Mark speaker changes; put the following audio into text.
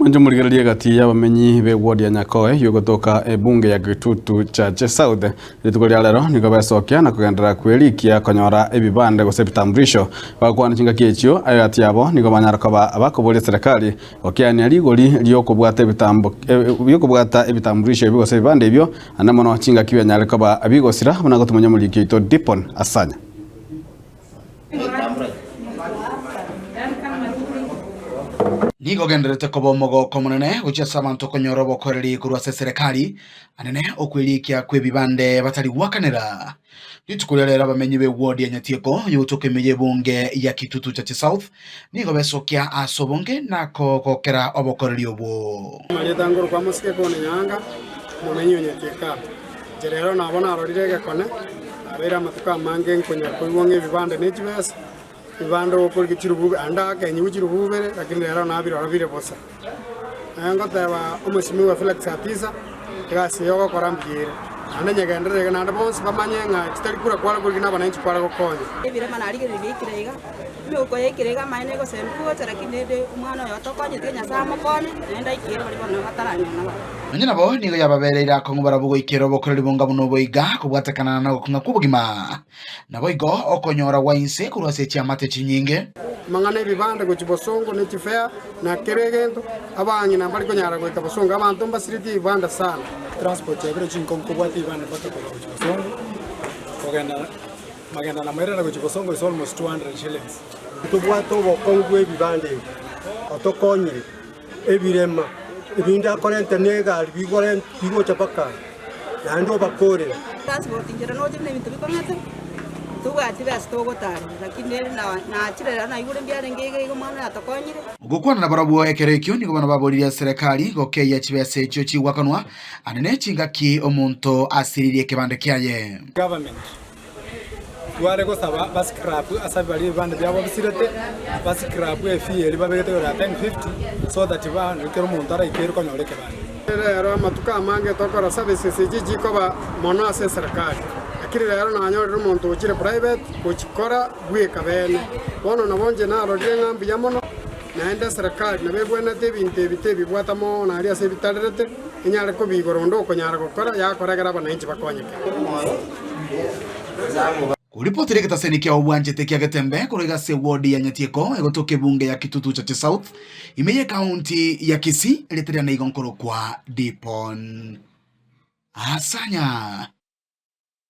Speaker 1: Mwanche morigererie egati y'abamenyi b'eward ya Nyakoe y'ogotoka ebunge ya Gitutu Chache South rituko ria rero nigo besokia na kogenderera kwerikia konyora ebibande gose ebitambulisho. Bagokwana chingaki echio egati yabo nigo banyara koba abakoboria serikali gokeania rigori ri'okobwata ebitambo ri'okobwata ebitambulisho ebio gose ebibande ebio ande mono chingaki bianyare koba bigosira buna gotumanya omoriki oito Dipon Asanya.
Speaker 2: Nigo ogendererete koba omogoko omonene gochia ase abanto konyora obokoreri korwa ase eserekari, anene okwerikia kw'ebibande batari goakanera. Rituko ria rero abamenyi b'eward ya Nyatieko yogotoka ime y'ebunge ya Kitutu Chache South nigo besokia ase obonge na kogokera obokoreri obwo.
Speaker 3: Amarieta ngorokwa mosike kone Nyaanga, omomenyi o Nyatieko aba. Inche rero nabo narorire egekone, nabeire amatuko amange nkonya koigwa ng'a ebibande ne chibesa, ebibande okorigia chirubu ande akenyigwe chirubu ibere, lakini rero nabirora bire bosa. Naye ngoteba omosimiwa Felix Atisa, egasi eye ogokora mbuya ere, naende nyegenderere iga naende bonsi bamanye ng'a chitari kura kware korigia na abananchi kware gokonya.
Speaker 4: Ebirema narigereria biaikire iga, emeuko yaikire iga amaene egosembigwa gocha lakini rende omwana oyo otokonyete Nyasae amokonye, naende aikere baria bono bataranyora nabarabwo.
Speaker 2: Nonya nabo nigo yababereire akong'u barabwo goikera obokoreri bonga buna obo iga, kobwatekana nogokong'a kw'obogima, naboigo okonyora gwa inse korwa ase chiamate chinyinge.
Speaker 3: Amang'ana 'ebibande gochia bosongo ne chifea, na kera egento, abang'ina mbari konyara goika bosongo, abanto mbasiretie ebibande sana.
Speaker 5: Transport yabire chinkong'u kobwata ebibande mpaka korwa gochia bosongo, kogenda magenda na mairana gochia bosongo is almost 200 shillings.
Speaker 6: Ntobwate obokong'u bw'ebibande ebi, otokonyire. Ebirema ebinde akorente negari bigocha mpaka aa, naende obakoorere.
Speaker 4: Transport inchera noche buna ebinto bikong'ete, tobwati besa togotarera, lakini rende nachire rero naigure mbiarenge iga iga omwana oyo atokonyire.
Speaker 2: Gokwana nabarabwo ekero ekio nigo bono baboririe serekari gokeyia chibesa echio chigwakanwa ande ne chingaki omonto asiririe ekebande kiaye.
Speaker 5: Government. Tware gosaba bascrap ase baria ebibande biabo bisirete, bascrap efee eria babegete igoro ya 1050 so that bono ekero omonto araikere konyora ekebande.
Speaker 3: Rero amatuko amange tokora services echi chikoba mono ase eserekari, lakini rero nanyorire omonto ochire private gochikora bweka bene. Bono nabo inche narorire ng'a mbuya mono, naende eserekari nabo ebwenerete ebinto ebi tebibwata mono aria ase ebitarerete, enyare kobiigora onde okonyara gokora, yakora ekero abananchi bakonyeke.
Speaker 2: Koripoti ri'egetaseni kia obwanchete kia Getembe korwa iga ase eward ya Nyatieko egotoka ebunge ya Kitutu Chache South ime y'ekaunti ya Kisii erieta riane igo nkorokwa Dipon Asanya.